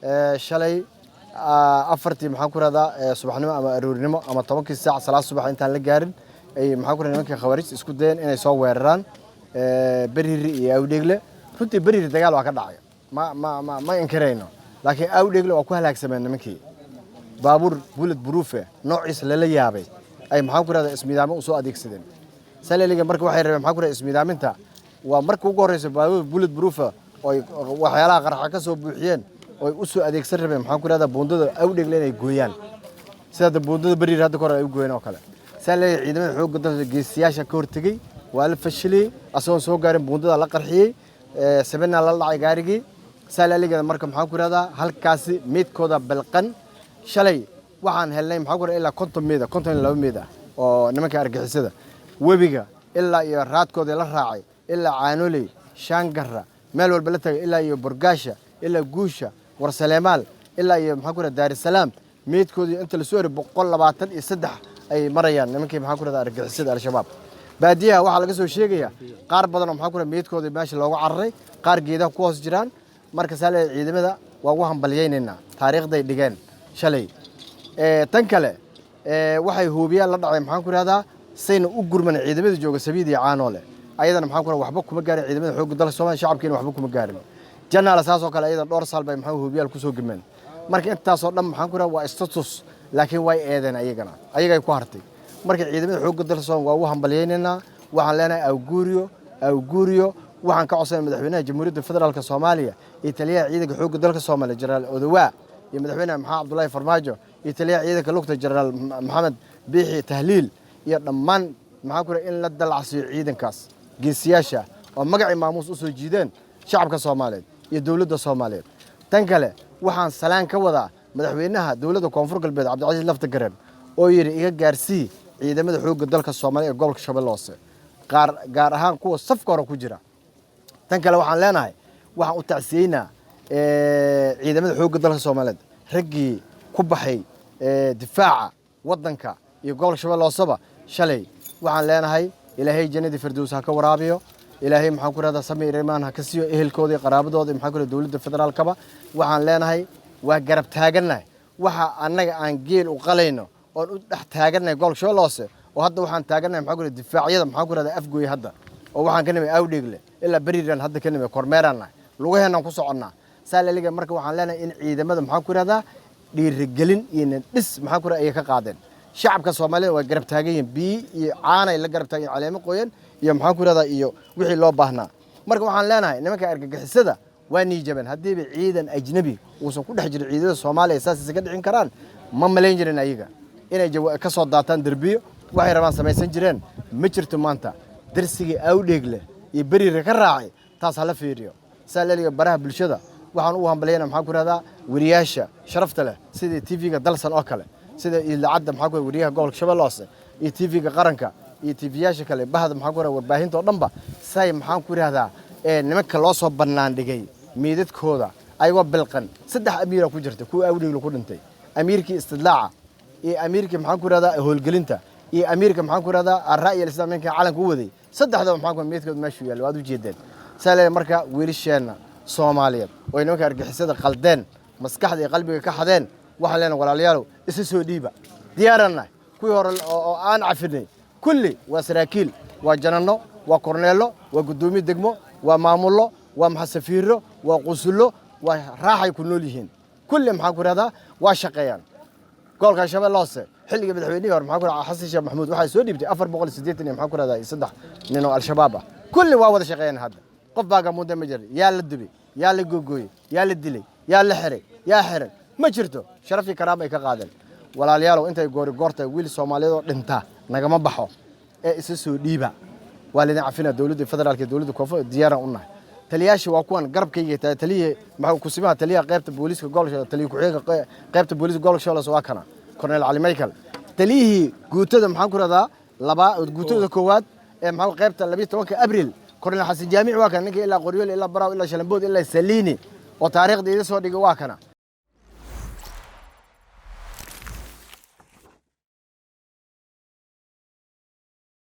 Shalay 4tii, maxaan ku rahdaa, subaxnimo ama aroornimo ama 10kii saac salaad subax intaan la gaarin ay, maxaan ku rahdaa, nimankii Khawaarij isku dayeen inay soo weeraraan Beriri iyo Awdheegle. Runtii Beriri dagaal waa ka dhacay, ma inkirayno, laakiin Awdheegle waa ku halaagsameen nimankii. Baabuur bullet proof noociisa lala yaabay ay, maxaan ku rahdaa, ismiidaamo usoo adeegsadeen saleliga. Marka waxay rabeen, maxaan ku rahdaa, ismiidaaminta waa marka ugu horreysa baabuur bullet proof oy waxyaalaha qarxa ka soo buuxiyeen oy u soo adeegsan rabeen, maxaan ku rahdaa, buundada Awdheegle inay gooyaan, sida buundada Beriir hadda kahor ay u gooyeen oo kale. Saa leeyahay ciidamada xoogga dalka geesiyaasha ka hortegey, waa la fashiliyey asagoon soo gaarin. Buundada la qarxiyey, sabina la dhacay gaarigii saalaaligeeda. Marka, maxaan ku rahdaa, halkaasi meydkooda balqan. Shalay waxaan helnay, maxaan ku rahdaa, ilaa 50 meyd ah, 52 meyd ah oo nimanka argixisada webiga ilaa iyo raadkooda la raacay, ilaa Caanoley, Shaangarra, meel walba la tagay, ilaa iyo Borgaasha, ilaa Guusha, Warsaleemaal, ilaa iyo, maxaan ku rahdaa, Daarisalaam. Meydkoodii inta lasoo eri 123 ay marayaan nimankii, maxaan ku rahdaa, argixisada Al-Shabaab. Baadiyaha waxaa laga soo sheegayaa qaar badan oo, maxaan ku rahdaa, meydkoodii meesha looga cararay, qaar geedaha ku hoos jiraan. Marka saa leeyahay ciidamada waa ugu hambalyaynaynaa taariikhday dhigeen shalay. Tan kale, waxay huubiyaan la dhacay, maxaan ku rahdaa, sayna u gurman ciidamada jooga Sabiid iyo Caanoole. Ayadana, maxaan ku rahdaa, waxba kuma gaarin ciidamada xoogga dalka Soomaaliya, shacabkiina waxba kuma gaarin. Janaala saas oo kale ayadana dhowr saal bay, maxaa, huubiyaal kusoo gemeen. Marka intaasoo dhan, maxaan ku rahdaa, waa status, laakiin way eedeen ayagana, ayagay ku hartay. Marka ciidamada xoogga dalka Soomaaliya waa ugu hambalyaynaynaa. Waxaan leenahay awguuriyo, awguuriyo. Waxaan ka codsanay madaxweynaha Jamhuuriyadda Federaalka Soomaaliya iyo taliyaha ciidanka xoogga dalka Soomaaliya, Jenaraal Odowaa, iyo madaxweynaha Maxamed Cabdullaahi Farmaajo iyo taliyaha ciidanka lugta, Jenaraal Maxamed Biixi Tahliil, iyo dhammaan, maxaan ku in la dalacsiiyo ciidankaas geesiyaasha oo magacii maamuus u soo jiideen shacabka Soomaaliyeed iyo dowladda Soomaaliyeed. Tan kale, waxaan salaan ka wadaa madaxweynaha dowladda Koonfur Galbeed, Cabdicasiis Laftagareen, oo yidhi iga gaarsii ciidamada xoogga dalka Soomaaliya ee gobolka Shabeelle Hoose, qaar gaar ahaan kuwa safka hore ku jira. Tan kale, waxaan leenahay, waxaan u tacsiyeynaa ciidamada xoogga dalka Soomaaliyeed raggii ku baxay difaaca waddanka iyo gobolka Shabeelle Hooseba shalay. Waxaan leenahay Ilaahay jannadii firdows ha ka waraabiyo. Ilaahay, maxaan ku rahdaa, samir imaan ha ka siiyo ehelkooda iyo qaraabadooda, maxaan ku rahdaa, dowladda federaalkaba. Waxaan leenahay waa garab taagannahay. Waxa annaga aan geel u qalayno oon u dhex taagannahay gobolka Shabeelle Hoose, oo hadda waxaan taagannahay, maxaan ku rahdaa, difaacyada, maxaan ku rahdaa, Afgooye hadda oo waxaan ka nimay Awdheegle, ilaa Beriiraan hadda ka nimay, kormeeraan nahay, lugaheenaan ku soconnaa saa laliga. Marka waxaan leenahay in ciidamada, maxaan ku rahdaa, dhiirigelin iyo dhis, maxaan ku rahdaa, ayay ka qaadeen. Shacabka Soomaalida waa garab taagan yihiin, biyi iyo caanay la garab taagan yihin, caleemo qoyan iyo, maxaan ku rahdaa, iyo wixii loo baahnaa. Marka waxaan leenahay nimanka argagixisada waa niijabeen. Haddiiba ciidan ajnabi uusan ku dhex jirin ciidamada Soomaaliya saas isaga dhicin karaan, ma malayn jirin ayaga inay ka soo daataan derbiyo, waxay rabaan samaysan jireen. Ma jirto maanta darsigii Awdheegle iyo Beriira ka raacay, taas hala fiiriyo. Saa leliga baraha bulshada waxaan ugu hambalyayna, maxaan ku rahdaa, weriyaasha sharafta leh sida TV-ga Dalsan oo kale, sida idaacadda, maxaan ku rahdaa, weriyaha gobolka Shabeelle Hoose iyo TV-ga qaranka iyo TV-yaasha kale, bahda, maxaan ku rahdaa, warbaahinta oo dhanba, say, maxaan ku rahdaa, ee nimanka loo soo bannaan dhigay meydadkooda ayagoo bilqan. Saddex amiira ku jirta kuwa Awdheegle ku dhintay: amiirkii istidlaaca iyo amiirkii, maxaan ku rahdaa, howlgelinta iyo amiirka, maxaan ku rahdaa, arra'yi alislaam, ninka calanka u waday. Saddexdaba, maxaan ku meydkooda meeshuu yaalla waad u jeedeen. Saa leeyahay marka wiilasheenna Soomaaliyeed oo ay nimanka argixisada qaldeen, maskaxda iyo qalbiga ka xadeen, waxaan leenahay walaalayaalow, isa soo dhiiba, diyaarannahay. Kuwii hore oo aan cafinay kulli waa saraakiil, waa jananno, waa korneello, waa guddoomiye degmo, waa maamullo, waa maxasafiiro, waa qusullo, waa raaxay ku nool yihiin kulli, maxaan ku rahdaa, waa shaqeeyaan. Gobolka Shabeelle Hoose xilligii madaxweynihii hore, maxaan ku rahdaa, Xasan Sheekh Maxamuud, waxaa soo dhiibtay 480 iyo, maxaan ku rahdaa, 3 nin oo Al-Shabaab ah. Kulli waa wada shaqeeyaan hadda, qof baa gamuuda ma jiro. Yaa la dubay? Yaa la googooyey? Yaa la dilay? Yaa la xiray? Yaa xiran? Ma jirto. Sharafii karaam ay ka qaadeen. Walaalayaalow, intay goori goortay, wiil Soomaaliyeed oo dhinta nagama baxo ee isa soo dhiiba, waa laydin cafinaa. Dowladda federaalka iyo dowladda koonfur diyaaran u nahay. Taliyaasha waa kuwan garabkayga tahay. Taliyihii, maxaa, kusimaha taliyaha qaybta booliiska gobolka, taliya ku-xigeenka qaybta booliiska gobolka Shabeelle waa kana, Cornel Cali Michael. Taliyihii guutada, maxaan ku rahdaa, laba guutada koowaad ee, maxaa, qaybta 12-ka Abril, Cornel Xasan Jaamic waa kana, ninka ilaa Qoryool, ilaa Baraaw, ilaa Shalambood, ilaa Saliini oo taariikhda iga soo dhigay waa kana.